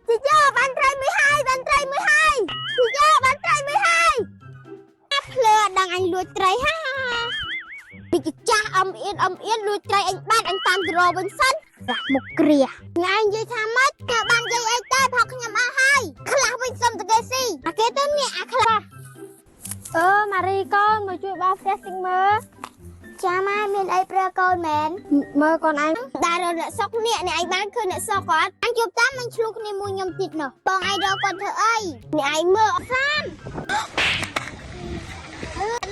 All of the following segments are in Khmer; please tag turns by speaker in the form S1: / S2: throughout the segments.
S1: ជីយ៉បានត្រីមួយហើយបានត្រីមួយហើយជីយ៉បានត្រីមួយហើយភ្លើអត់ដឹងអញលួចត្រីហាហាពីកចាស់អំអៀនអំអៀនលួចត្រីអញបានអញតាមទៅរកវិញសិនរះមុខគ្រាថ្ងៃនិយាយថាម៉េចក៏បាននិយាយអីទេផកខ្ញុំអស់ហើយខ្លះវិញសុំតគេស៊ីអាគេទៅនេះអាខ្លះ
S2: អឺម៉ារីកូនមកជួយបោសផ្ទះតិចមើល
S1: ចាម៉ែមានអីប្រើកូនមែន
S2: មើលកូនឯង
S1: ដើររកអ្នកសុកនេះអ្នកឯងបានឃើញអ្នកសុកគាត់អញជួបតាមមិនឆ្លុះគ្នាមួយខ្ញុំទៀតនោះបងឯងរកគាត់ធ្វើអីអ្នកឯងមើលអត់សាម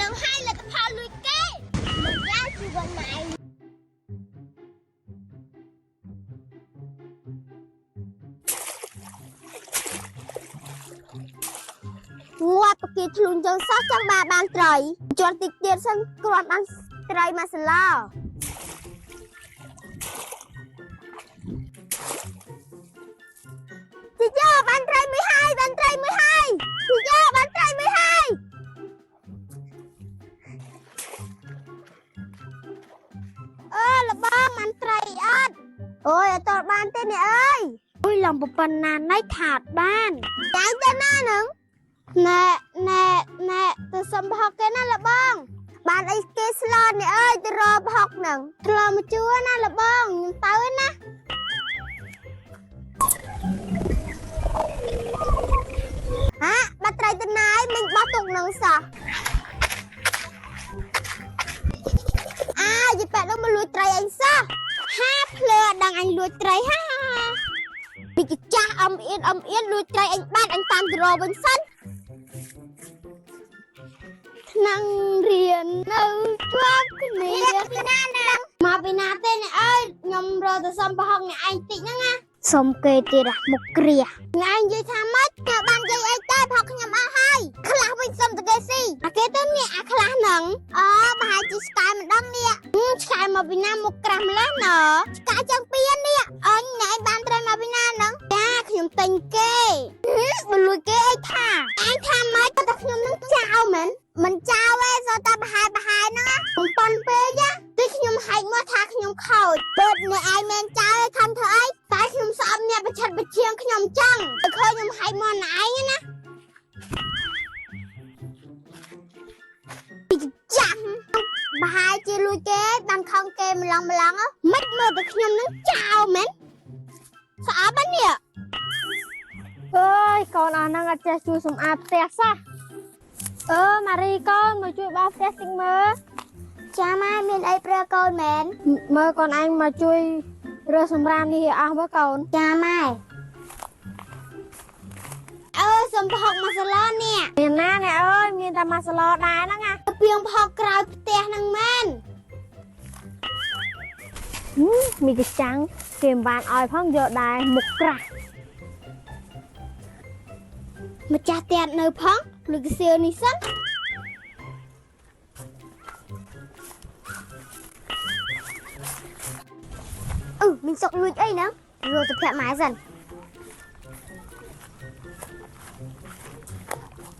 S1: នឹងឲ្យលទ្ធផលលួចគេមិនយ៉ាជីវិតម៉ែងាប់គេធ្លុញចឹងសោះចង់បានបានត្រីជាន់តិចទៀតសិនគ្រាន់បានត្រីមកសាឡ ជីយ៉បានត្រីមួយហើយបានត្រីមួយហើយជីយ៉បានត្រីមួយហើយអឺលបងបានត្រីអត់អូយអត់តបានទេអ្នកអើយ
S2: អុយឡំប៉ុណ្ណាណៃខាតបាន
S1: ចៅទៅណាហ្នឹងណែណែណែទៅសុំប្រហុកគេណាលបងបានអីគេស្លអ្នកអើយទៅរកប្រហុកហ្នឹងធ្លមកជួណាលបងខ្ញុំទៅឯណាហាបាត់ត្រីទៅណាយមិញបោះទុកនឹងសោះអាយីប៉ែនោះមកលួចត្រីអញសោះហាភ្លើអត់ដឹងអញលួចត្រីហាហាហាពីកចាស់អំអៀនអំអៀនលួចត្រីអញបានអញតាមទៅរកវិញសិន
S2: ឆ្នាំងរៀននៅជាប់គ្នា
S1: ពីណាណា
S2: មកពីណាទេអ្នកអើយខ្ញុំរកទៅសុំប្រហុកអ្នកឯងតិចហ្នឹងណាសុំគេទៀតរះមុខគ្រា
S1: ថ្ងៃនិយាយថាម៉េចក៏បាននិយាយអីទេផកខ្ញុំអស់ហើយខ្លះវិញសុំតគេស៊ីអាគេទៅនេះអាខ្លះហ្នឹងអូប្រហែលជាឆ្កែម្ដងនេះឆ្កែមកពីណាមុខក្រាស់ម្ល៉េះណឆ្កែចឹងពៀននេះអញណែបានត្រីមកពីណាហ្នឹងចាខ្ញុំទិញគេបើលួចគេអីថាអញថាម៉េចតែខ្ញុំនឹងចៅមែនមិនចៅទេសតតែប្រហែលប្រហែលហ្នឹងបំប៉ុនពេកណាទីខ្ញុំហែកមកថាខ្ញុំខូចបើអ្នកឯងមែនចៅឯងខំធ្វើអីតែខ្ញុំស្អប់អ្នកប្រឆិតប្រឈៀងខ្ញុំចឹងតែឃើញខ្ញុំហែកមកណែឯងណាចាំប្រហែលជាលួចគេបានខំគេម្លងម្លងមិនមើលតែខ្ញុំនឹងចៅមែនស្អប់ណានេះ
S2: អើយកូនអស់ហ្នឹងអត់ចេះជួយសម្អាតផ្ទះសោះអឺម៉ារីកូនមកជួយបោសផ្ទះតិចមើល
S1: ចាម៉ែមានអីប្រើកូនមែន
S2: មើលកូនឯងមកជួយរើសសម្រាមនេះឲ្យអស់មើលកូន
S1: ចាម៉ែអើសុំប្រហុកមកសាឡននេះ
S2: មានណាអ្នកអើយមានតែម៉ាសាឡដែរហ្នឹងណា
S1: ពីងប្រហុកក្រោយផ្ទះហ្នឹងមែន
S2: ហឹមមីកចាំងគេមិនបានឲ្យផងយកដែរមុខក្រាស់
S1: ម្ចាស់ផ្ទះនៅផងលុយកសៀវនេះសិនអឺមានសុកលួចអីហ្នឹងរត់ទៅប្រាប់ម៉ែសិន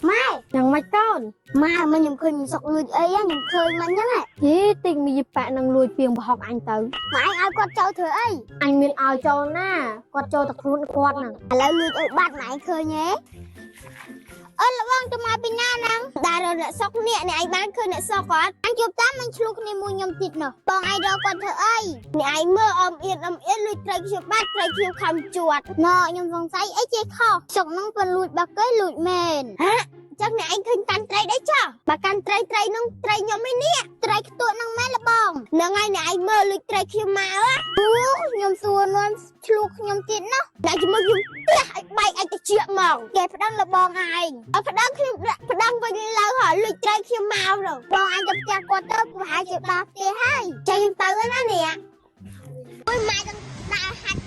S1: ម៉ែ
S2: យ៉ាងម៉េចកូន
S1: ម៉ែមិនខ្ញុំឃើញមានសុកលួចអីខ្ញុំឃើញមិនហ្នឹង
S2: ហីតិចមីយប៉ែនឹងលួចពីងប្រហុកអញទៅ
S1: ម៉ែឯងឲ្យគាត់ចូលធ្វើអី
S2: អញមានឲ្យចូលណាគាត់ចូលតែខ្លួនគាត់ហ្នឹង
S1: ឥឡូវលួចឲ្យបាត់ម៉ែឯងឃើញទេអើលបងទៅមកពីណាហ្នឹងដើររកអ្នកសុកនេះអ្នកឯងបានឃើញអ្នកសុកគាត់អញជួបតាមមិនឆ្លុះគ្នាមួយខ្ញុំទៀតនោះបងឯងរកគាត់ធ្វើអីអ្នកឯងមើលអមអៀនអមអៀនលួចត្រីខ្ញុំបាត់ត្រីខ្ញុំខំជួតណខ្ញុំសង្ស័យអីចេះខុសសុកហ្នឹងពេលលួចបាក់គេលួចមែនហ៎ចឹងអ្នកឯងឃើញកាន់ត្រីដែរចុះបើកាន់ត្រីត្រីហ្នឹងត្រីខ្ញុំឯនេះត្រីខ្ទួតហ្នឹងមែនលបងហ្នឹងហើយអ្នកឯងមើលលួចត្រីខ្ញុំមកអូខ្ញុំសួរនាំឆ្លុះខ្ញុំទៀតនោះអ្នកជាមួយខ្ញុំ ផ្ទះឲ្យបែកឲ្យទៅជាមកគេប្តឹងលបងឯងឲ្យប្តឹងខ្ញុំប្តឹងវិញឡើងហើយលួចត្រីខ្ញុំមកនោះបងឯងទៅផ្ទះគាត់ទៅប្រហែលជាដល់ផ្ទះហើយចេញទៅណានេះអុយម៉ែទាំងដើរហាច់